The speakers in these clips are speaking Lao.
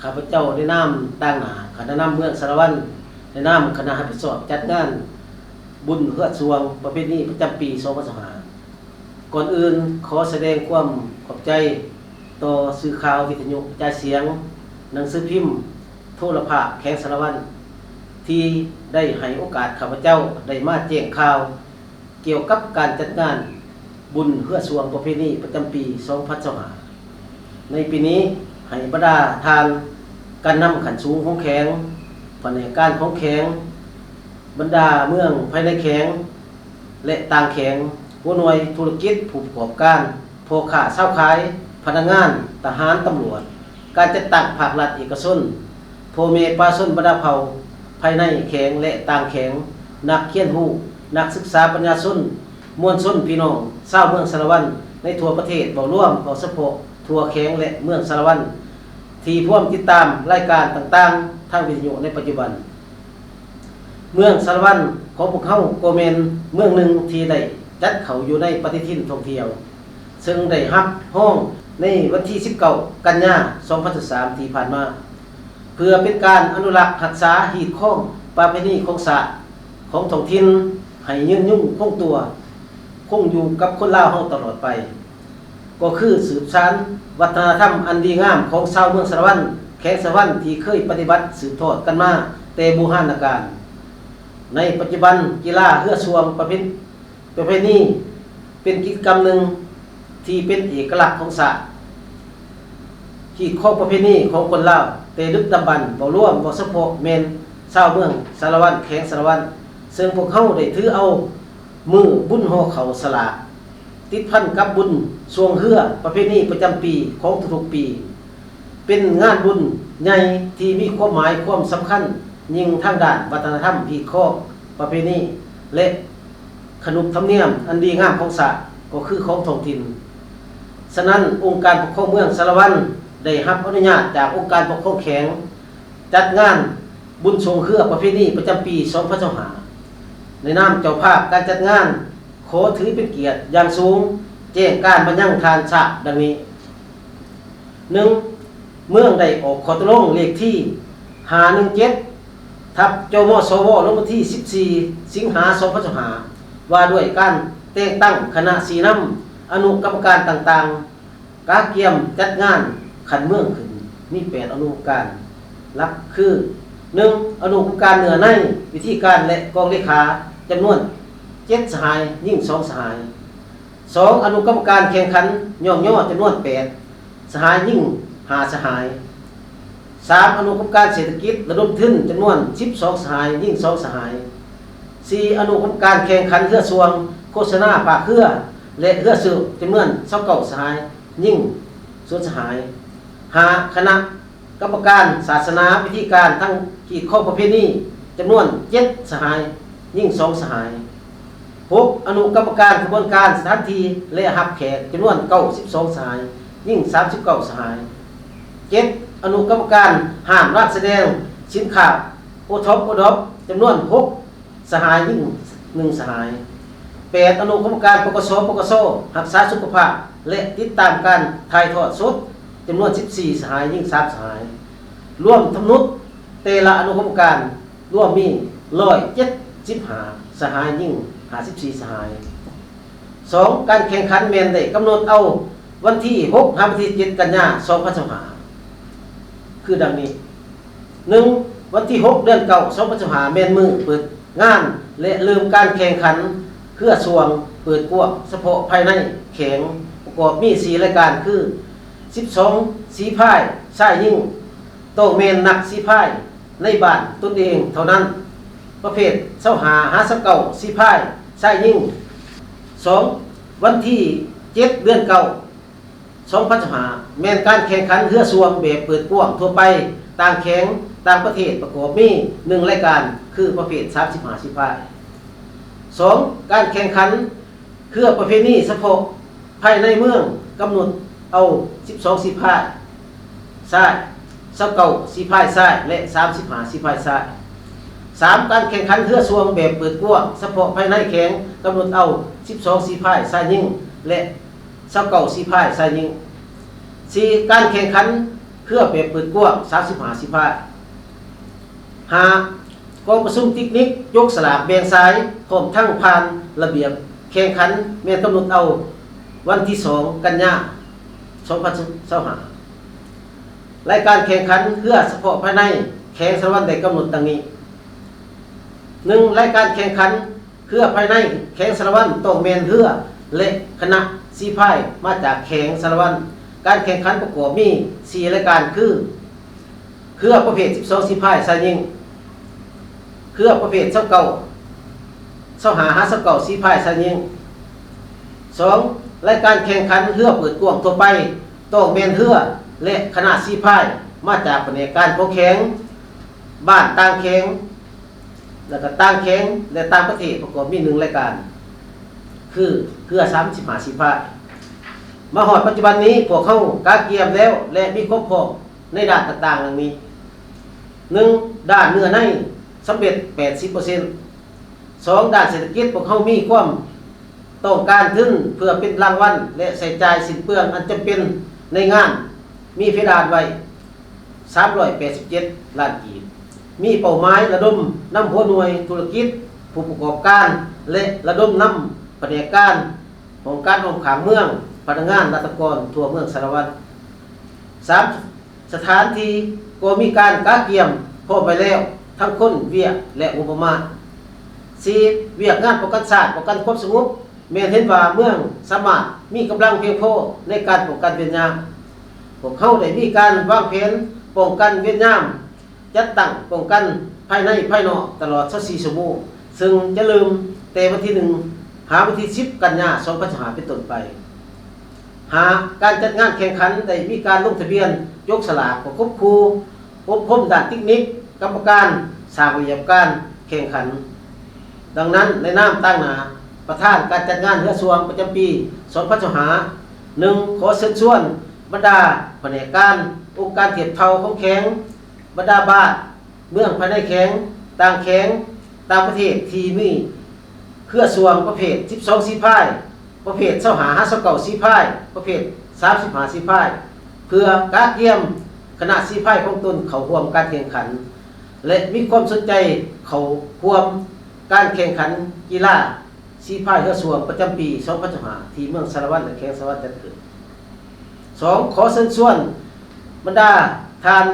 ຂ້າພະເຈົ້າໃນນາມຕາງໜ້າຄະນະນຳເມືອງສາລະວັນ, ໃນນາມຄະນະຮັບຜິດຊອບຈັດງານບຸນເຮືອຊ່ວງປະເພນີປະຈຳປີສອງພັນຊາວຫ້າ ກ່ອນອື່ນຂໍສະແດງຄວາມຂອບໃຈຕໍ່ສື່ຂ່າວ, ວິທະຍຸກະຈາຍສຽງ, ໜັງສືພິມ, ໂທລະພາບແຂວງສາລະວັນ ທີ່ໄດ້ໃຫ້ໂອກາດຂ້າພະເຈົ້າໄດ້ມາແຈ້ງຂ່າວ ກ່ຽວກັບການຈັດງານບຸນເຮືອຊ່ວງປະເພນີປະຈຳປີສອງພັນຊາວຫ້າ ໃນປີນີ້, ໃຫ້ບັນດາທ່ານການນຳຂັ້ນສູງຂອງແຂວງ, ພະແນກການຂອງແຂວງ, ບັນດາເມືອງພາຍໃນແຂວງ ແລະ ຕ່າງແຂວງ, ຫົວໜ່ວຍທຸລະກິດ, ຜູ້ປະກອບການ, ພໍ່ຄ້າຊາວຂາຍ, ພະນັກງານ, ທະຫານ, ຕຳຫຼວດ, ການຈັດຕັ້ງພາກລັດເອກະຊົນ, ພໍ່ແມ່ປະຊາຊົນບັນດາເຜົ່າພາຍໃນແຂວງ ແລະ ຕ່າງແຂວງ, ນັກຮຽນຮູ້, ນັກສຶກສາ, ປະຊາຊົນ, ມວນຊົນ, ພີ່ນ້ອງຊາວເມືອງສາລະວັນໃນທົ່ວປະເທດເວົ້າລວມ, ເວົ້າສະເພາະທົ່ວແຂວງ ແລະ ເມືອງສາລະວັນ ທີ່ພວມຕິດຕາມລາຍການຕ່າງໆທາງວິທະຍຸໃນປັດຈຸບັນ. ເມືອງສາລະວັນຂອງພວກເຮົາກໍແມ່ນເມືອງໜຶ່ງທີ່ໄດ້ຈັດເຂົ້າຢູ່ໃນປະຕິທິນທ່ອງທ່ຽວ, ເຊິ່ງໄດ້ຮັບຮອງໃນວັນທີສິບເກົ້າ ກັນຍາ ສອງພັນຊາວສາມ ທີ່ຜ່ານມາ ເພື່ອເປັນການອະນຸລັກຮັກສາຮີດຄອງປະເພນີຂອງຊາດ, ຂອງທ້ອງຖິ່ນ ໃຫ້ຍືນຍົງຄົງຕົວ, ຄົງຢູ່ກັບຄົນລາວເຮົາຕະຫຼອດໄປ. ກໍຄືສືບສານວັດທະນະທຳອັນດີງາມຂອງຊາວເມືອງສາລະວັນ, ແຂວງສາລະວັນ ທີ່ເຄີຍປະຕິບັດສືບທອດກັນມາແຕ່ບູຮານນະການ. ໃນປັດຈຸບັນ, ກິລາເຮືອຊ່ວງປະເພ ປະເພນີ ເປັນກິດຈະກຳໜຶ່ງທີ່ເປັນເອກະລັກຂອງຊາດ, ຮີດຄອງປະເພນີຂອງຄົນລາວແຕ່ດຶກດຳບັນ, ເວົ້າລວມ, ເວົ້າສະເພາະແມ່ນຊາວເມືອງສາລະວັນ, ແຂວງສາລະວັນ, ເຊິ່ງພວກເຮົາໄດ້ຖືເອົາ ມື້ບຸນຫໍ່ເຂົ້າສະຫຼາກ ຕິດພັນກັບບຸນຊ່ວງເຮືອປະເພນີປະຈຳປີຂອງທຸກໆປີ ເປັນງານບຸນໃຫຍ່ທີ່ມີຄວາມໝາຍຄວາມສຳຄັນຍິ່ງທາງດ້ານວັດທະນະທຳ, ຮີດຄອງປະເພນີ ແລະ ຂະໜົບທຳນຽມອັນດີງາມຂອງຊາດ ກໍຄືຂອງທ້ອງຖິ່ນ. ສະນັ້ນ, ອົງການປົກຄອງເມືອງສາລະວັນໄດ້ຮັບອະນຸຍາດຈາກອົງການປົກຄອງແຂວງ ຈັດງານບຸນຊ່ວງເຮືອປະເພນີປະຈຳປີສອງພັນຊາວຫ້າ ໃນນາມເຈົ້າພາບການຈັດງານ ຂໍຖືເປັນກຽດຢ່າງສູງແຈ້ງການມາຍັງທ່ານຊາບດັ່ງນີ້. ໜຶ່ງ, ເມືອງໄດ້ອອກຂໍ້ຕົກລົງເລກທີຫ້າໜຶ່ງເຈັດ ທັບ ຈມສວ ລົງວັນທີສິບສີ່ ສິງຫາ ສອງພັນຊາວຫ້າ ວ່າດ້ວຍການແຕ່ງຕັ້ງຄະນະຊີ້ນຳອະນຸກຳມະການຕ່າງໆ ກະກຽມຈັດງານຂັ້ນເມືອງຂຶ້ນ ມີແປດອະນຸກຳມະການຫຼັກຄື ໜຶ່ງ ອະນຸກຳມະການເນື້ອໃນ, ວິທີການ ແລະ ກອງເລຂາ ຈຳນວນເຈັດສະຫາຍ, ຍິງສອງສະຫາຍ. ສອງ ອະນຸກຳມະການແຂ່ງຂັນຍ້ອງຍໍ ຈຳນວນແປດສະຫາຍ, ຍິງຫ້າສະຫາຍ. ສາມ ອະນຸກຳມະການເສດຖະກິດລະດົມທຶນ ຈຳນວນສິບສອງສະຫາຍ, ຍິງສອງສະຫາຍ. ສີ່ ອະນຸກຳມະການແຂ່ງຂັນເຮືອຊ່ວງໂຄສະນາພາກເຮືອ ແລະ ເຮືອເຊີບ ຈຳນວນຊາວເກົ້າສະຫາຍ, ຍິງສູນສະຫາຍ. ຫ້າ ຄະນະກຳມະການສາສະໜາ, ພິທີການ ທາງຮີດຄອງປະເພນີ ຈຳນວນເຈັດສະຫາຍ, ຍິງສອງສະຫາຍ. ຫົກ ອະນຸກຳມະການຂະບວນການສະຖານທີ່ ແລະ ຮັບແຂກ ຈຳນວນເກົ້າສິບສອງສະຫາຍ, ຍິງສາມສິບເກົ້າສະຫາຍ. ເຈັດ ອະນຸກຳມະການຫ້າມລານສະແດງສິນຄ້າໂອທັອບ ໂອດອບ ຈຳນວນຫົກສະຫາຍ, ຍິງໜຶ່ງສະຫາຍ. ແປດ ອະນຸກຳມະການ ປກສ ປກສ ຮັກສາສຸຂະພາບ ແລະ ຕິດຕາມການຖ່າຍທອດສົດ ຈຳນວນສິບສີ່ສະຫາຍ, ຍິງສາມສະຫາຍ. ລວມທັງໝົດແຕ່ລະອະນຸກຳມະການ ລວມມີຮ້ອຍເຈັດສິບຫ້າສະຫາຍ, ຍິງຫ້າສິບສີ່ສະຫາຍ. ສອງ ການແຂ່ງຂັນແມ່ນໄດ້ກຳນົດເອົາວັນທີຫົກຫາວັນທີເຈັດ ກັນຍາ ສອງພັນຊາວຫ້າ ຄືດັ່ງນີ້. ໜຶ່ງ ວັນທີຫົກ ເດືອນເກົ້າ ສອງພັນຊາວຫ້າ ແມ່ນມື້ເປີດງານ ແລະ ເລີ່ມການແຂ່ງຂັນເຮືອຊ່ວງເປີດກວ້າງສະເພາະພາຍໃນແຂວງ ປະກອບມີສີ່ລາຍການຄື ສິບສອງສີພາຍຊາຍຍິງ ຕ້ອງແມ່ນນັກສີພາຍໃນບ້ານຕົນເອງເທົ່ານັ້ນ ປະເພດຊາວຫ້າຫາຊາວເກົ້າສີພາຍຊາຍຍິງ. ສອງ ວັນທີເຈັດ ເດືອນເກົ້າ ສອງພັນຊາວຫ້າ ແມ່ນການແຂ່ງຂັນເຮືອຊ່ວງແບບເປີດກວ້າງທົ່ວໄປ ຕ່າງແຂວງ ຕ່າງປະເທດ ປະກອບມີໜຶ່ງລາຍການ ຄືປະເພດສາມສິບຫ້າສີພາຍ. ສອງ ການແຂ່ງຂັນເຮືອປະເພນີສະເພາະພາຍໃນເມືອງ ກຳນົດເອົາສິບສອງສີພາຍຊາຍ, ຊາວເກົ້າສີພາຍຊາຍ ແລະ ສາມສິບຫ້າສີພາຍຊາຍ. ສາມ ການແຂ່ງຂັນເຮືອຊ່ວງແບບເປີດກວ້າງສະເພາະພາຍໃນແຂວງ ກຳນົດເອົາສິບສອງສີພາຍຊາຍຍິງ ແລະ ຊາວເກົ້າສີພາຍຊາຍຍິງ. ສີ່ ການແຂ່ງຂັນ ເຮືອແບບເປີດກວ້າງ ສາມສິບຫ້າສີພາຍ. ຫ້າ ກອງປະຊຸມເຕັກນິກຍົກສະຫຼາກແບ່ງສາຍ ພ້ອມທັງຜ່ານລະບຽບແຂ່ງຂັນ ແມ່ນກຳນົດເອົາວັນທີສອງ ກັນຍາ ສອງພັນຊາວຫ້າ. ລາຍການແຂ່ງຂັນເຮືອສະເພາະພາຍໃນແຂວງສາລະວັນ ໄດ້ກຳນົດດັ່ງນີ້: ໜຶ່ງ ລາຍການແຂ່ງຂັນເຮືອພາຍໃນແຂວງສາລະວັນ ຕ້ອງແມ່ນເຮືອ ແລະ ຄະນະສີພາຍມາຈາກແຂວງສາລະວັນ. ການແຂ່ງຂັນປະກອບມີສີ່ລາຍການຄື ເຮືອປະເພດສິບສອງສີພາຍຊາຍຍິງ, ເຮືອປະເພດຊາວເກົ້າ ຊາວຫ້າຫາຊາວເກົ້າສີພາຍຊາຍຍິງ. ສອງ ລາຍການແຂ່ງຂັນເຮືອເປີດກວ້າງທົ່ວໄປ ຕ້ອງແມ່ນເຮືອ ແລະ ຄະນະສີພາຍມາຈາກພະແນກການຂອງແຂວງ, ບ້ານຕ່າງແຂວງ ແລະ ກະຕ່າງແຂວງ ແລະ ຕ່າງປະເທດ ປະກອບມີໜຶ່ງລາຍການ ຄືເຮືອສາມສິບຫ້າສີພາຍ. ມາຮອດປັດຈຸບັນນີ້ ພວກເຮົາກະກຽມແລ້ວ ແລະ ມີຄວາມພ້ອມໃນດ້ານຕ່າງໆ ດັ່ງນີ້: ໜຶ່ງ ດ້ານເນື້ອໃນສຳເລັດແປດສິບເປີເຊັນ. ສອງ ດ້ານເສດຖະກິດ ພວກເຮົາມີຄວາມຕ້ອງການທຶນເພື່ອເປັນລາງວັນ ແລະ ໃຊ້ຈ່າຍສິ້ນເປືອງອັນຈຳເປັນໃນງານ ມີເພດານໄວ້ ສາມຮ້ອຍແປດສິບເຈັດລ້ານກີບ. ມີເປົ້າໝາຍລະດົມນຳຫົວໜ່ວຍທຸລະກິດ, ຜູ້ປະກອບການ ແລະ ລະດົມນຳພະແນກການ, ຫ້ອງການອ້ອມຂ້າງເມືອງ, ພະນັກງານລັດຖະກອນທົ່ວເມືອງສາລະວັນ. ສາມ ສະຖານທີ່ກໍມີການກະກຽມພ້ອມໄວ້ແລ້ວ ທັງຄົນ, ວຽກ ແລະ ງົບປະມານ. ສີ່ ວຽກງານປ້ອງກັນຊາດ, ປ້ອງກັນຄວາມສະຫງົບ ແມ່ນເຫັນວ່າເມືອງສາມາດມີກຳລັງພຽງພໍໃນການປ້ອງກັນວຽດຍາມ. ພວກເຮົາໄດ້ມີການວາງແຜນປ້ອງກັນວຽດຍາມ, ຈັດຕັ້ງປ້ອງກັນພາຍໃນພາຍນອກຕະຫຼອດຊາວສີ່ຊົ່ວໂມງ, ເຊິ່ງຈະເລີ່ມແຕ່ວັນທີໜຶ່ງ ຫາວັນທີສິບ ກັນຍາ ສອງພັນຊາວຫ້າ ເປັນຕົ້ນໄປ. ຫ້າ ການຈັດງານແຂ່ງຂັນໄດ້ມີການລົງທະບຽນ, ຍົກສະຫຼາກ, ປະກົບຄູ່, ອົບຮົມດ້ານເຕັກນິກ, ກຳມະການ, ສ້າງລະບຽບການແຂ່ງຂັນ. ດັ່ງນັ້ນ, ໃນນາມຕາງໜ້າປະທານການຈັດງານເຮືອຊ່ວງປະຈຳປີສອງພັນຊາວຫ້າ ໜຶ່ງ ຂໍເຊີນຊວນບັນດາພະແນກການ, ອົງການທຽບເທົ່າຂອງແຂວງ, ບັນດາບ້ານເມືອງພາຍໃນແຂວງ, ຕ່າງແຂວງ, ຕ່າງປະເທດທີ່ມີເຮືອຊ່ວງປະເພດສິບສອງສີພາຍ, ປະເພດຊາວຫ້າຫາຊາວເກົ້າສີພາຍ, ປະເພດສາມສິບຫ້າສີພາຍ ເພື່ອກະກຽມຄະນະສີພາຍຂອງຕົນເຂົ້າຮ່ວມການແຂ່ງຂັນ ແລະ ມີຄວາມສົນໃຈເຂົ້າຮ່ວມການແຂ່ງຂັນກິລາສີພາຍເຮືອຊ່ວງປະຈຳປີສອງພັນຊາວຫ້າ ທີ່ເມືອງສາລະວັນ ແລະ ແຂວງສາລະວັນຈັດຂຶ້ນ. ສອງ ຂໍເຊີນຊວນບັນດາທ່ານ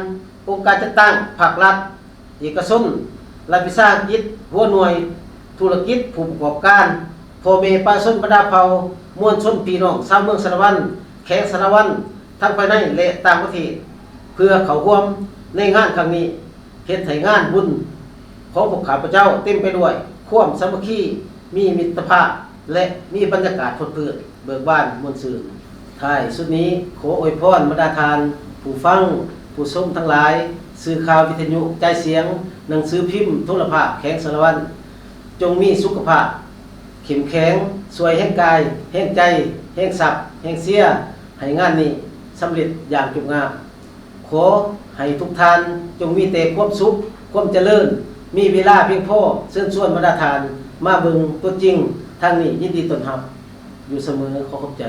ອົງການຈັດຕັ້ງພາກລັດ, ເອກະຊົນ, ລັດວິສາຫະກິດ, ຫົວໜ່ວຍທຸລະກິດ, ຜູ້ປະກອບການ, ພໍ່ແມ່ປະຊາຊົນບັນດາເຜົ່າ, ມວນຊົນພີ່ນ້ອງຊາວເມືອງສາລະວັນ, ແຂວງສາລະວັນ ທັງພາຍໃນ ແລະ ຕ່າງປະເທດ ເພື່ອເຂົ້າຮ່ວມໃນງານຄັ້ງນີ້ ເຮັດໃຫ້ງານບຸນຂອງພວກຂ້າພະເຈົ້າເຕັມໄປດ້ວຍຄວາມສາມັກຄີ, ມີມິດຕະພາບ ແລະ ມີບັນຍາກາດຟົດຟື້ນ, ເບີກບານ, ມ່ວນຊື່ນ. ທ້າຍສຸດນີ້ ຂໍອວຍພອນບັນດາທ່ານຜູ້ຟັງ, ຜູ້ຊົມທັງຫຼາຍ, ສື່ຂ່າວ, ວິທະຍຸ, ຈາຍສຽງ, ໜັງສືພິມ, ໂທລະພາບແຂວງສາລະວັນ ຈົ່ງມີສຸຂະພາບເຂັ້ມແຂງ, ຊ່ວຍແຮງກາຍ, ແຮງໃຈ, ແຮງຊັບ, ແຮງເຊຍ ໃຫ້ງານນີ້ສຳເລັດຢ່າງຈົບງາມ. ຂໍໃຫ້ທຸກທ່ານຈົ່ງມີແຕ່ຄວາມສຸກ, ຄວາມຈະເລີນ, ມີເວລາພຽງພໍເຊີນຊວນບັນດາທ່ານມາເບິ່ງຕົວຈິງ. ທາງນີ້ຍິນດີຕ້ອນຮັບຢູ່ສະເໝີ. ຂໍຂອບໃຈ.